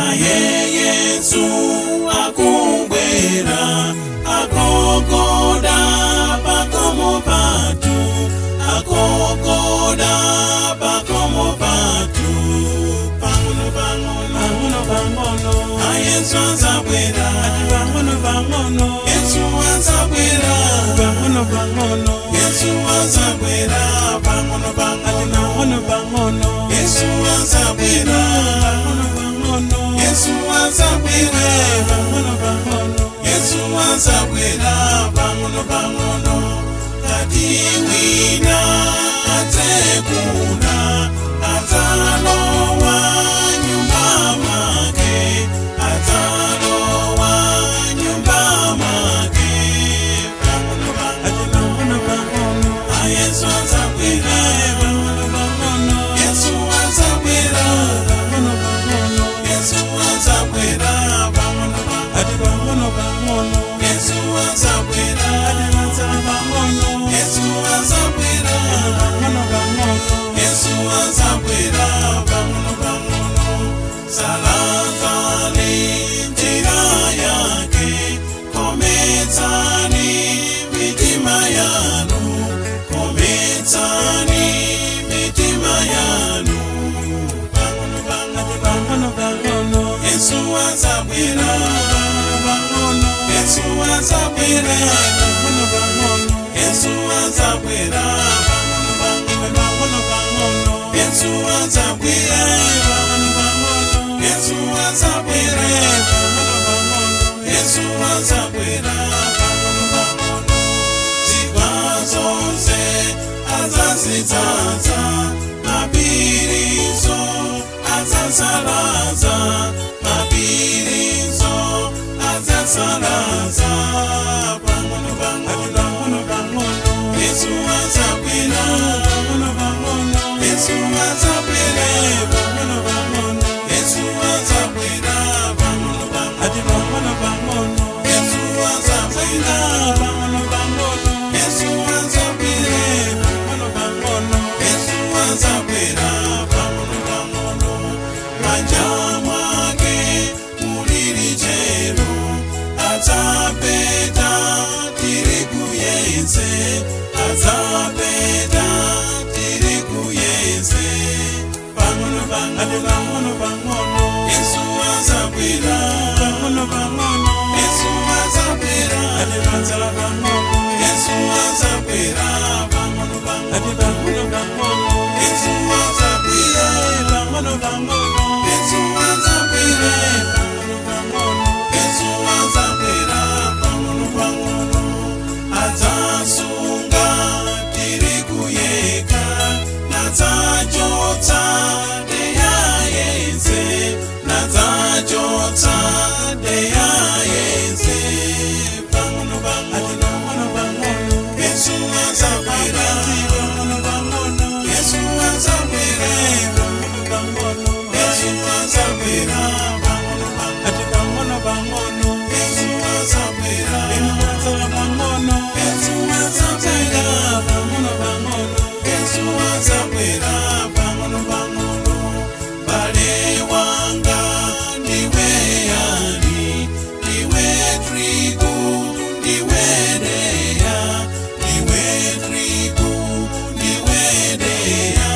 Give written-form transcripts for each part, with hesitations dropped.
Naye Yesu akubwera, agogoda pakomo patu, agogoda pakomo patu. Pang'ono pang'ono, pang'ono pang'ono, Yesu azabwera. Pang'ono pang'ono, Yesu azabwera. Pang'ono pang'ono, Yesu azabwera. Pang'ono pang'ono, pang'ono pang'ono, Yesu azabwera. Pang'ono pang'ono, Yesu azabwera. Pang'ono pang'ono, Yesu azabwera. Pang'ono pang'ono. Ngati wina atsekula, adzalowa nyumba mwake, adzalowa nyumba mwake. Pang'ono pang'ono, pang'ono pang'ono, Yesu azabwera. Pang'ono pang'ono, Yesu azabwera. Pang'ono pang'ono, Yesu azabwera. Pang'ono pang'ono, pang'ono pang'ono, Yesu azabwera. Pang'ono, Yesu azabwera. Pang'ono pang'ono, Yesu azabwera. Pang'ono pang'ono. Salazani njira yake, kometsani mitima yanu, kometsani mitima yanu. Pang'ono pang'ono, pang'ono pang'ono, Yesu azabwera. Pang'ono pang'ono, Yesu azabwera. Pang'ono pang'ono, Yesu azabwera. Pang'ono pang'ono, pang'ono pang'ono, Yesu azabwera. Pang'ono pang'ono, Yesu azabwera. Pang'ono pang'ono, Yesu azabwera. Pang'ono pang'ono. Zigwa zonse azazidzaza, mapirizo azasalaza, mapirizo azasalaza. Pang'ono pang'ono, pang'ono pang'ono, Yesu azabwera. Pang'ono pang'ono, Yesu azabwera. Pang'ono pang'ono, Yesu azabwera. Pang'ono pang'ono, pang'ono pang'ono, Yesu azabwera. Pang'ono pang'ono, Yesu azabwera. Pang'ono pang'ono, Yesu azabwera. Pang'ono pang'ono. Manja mwake muli lichero, adzapeta tirigu yense, adzapeta tirigu yense. Pang'ono pang'ono, pang'ono pang'ono, Yesu azabwera. Pang'ono pang'ono, Yesu azabwera. Pang'ono, Yesu azabwera. Pang'ono pang'ono, pang'ono pang'ono, Yesu azabwera. Pang'ono pang'ono, Yesu azabwera. Pang'ono pang'ono, Yesu azabwera. Pang'ono pang'ono. Adzasunga tirigu yekha, nadzachotsa deya yense, nadzachotsa deya yense. Pang'ono pang'ono, pang'ono pang'ono, Yesu azabwera. Pang'ono pang'ono, Yesu azabwera. Pang'ono pang'ono, Yesu azabwera. Pang'ono pang'ono, pang'ono pang'ono, Yesu azabwera. Pang'ono, Yesu azabwera. Pang'ono pang'ono, Yesu azabwera. Pang'ono pang'ono. Bale wanga, ndiwe yani? Ndiwe trigu, ndiwe deya, ndiwe trigu, ndiwe deya.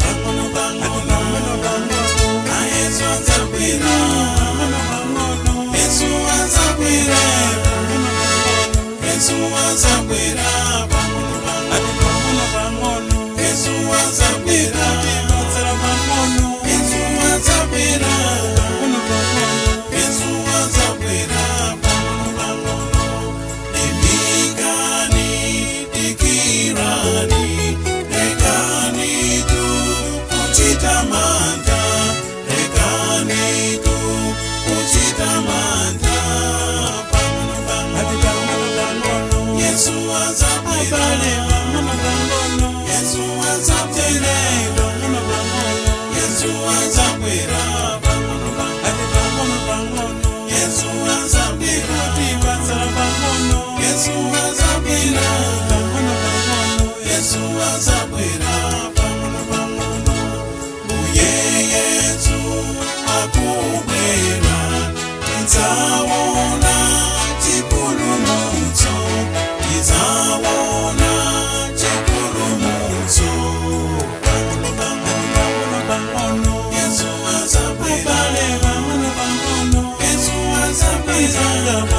Pang'ono pang'ono, pang'ono pang'ono, Yesu azabwera. Pang'ono pang'ono, Yesu azabwera. Pang'ono pang'ono, Yesu azabwera. Pang'ono pang'ono, pang'ono pang'ono, Yesu azabwera. Pang'ono, Yesu azabwera. Pang'ono pang'ono, Yesu azabwera. Pang'ono pang'ono. Limbikani, dikirani, lekani tu kuchita mantha, lekani tu kuchita mantha. Pang'ono pang'ono, pang'ono pang'ono, Yesu azabwera. Pang'ono pang'ono, Yesu azabwera. Pang'ono pang'ono, Yesu azabwera. Pang'ono pang'ono, pang'ono pang'ono, Yesu azabwera. Pang'ono, Yesu azabwera. Pang'ono pang'ono, Yesu azabwera. Pang'ono pang'ono. Mbuye Yesu akubwera. Pangapo.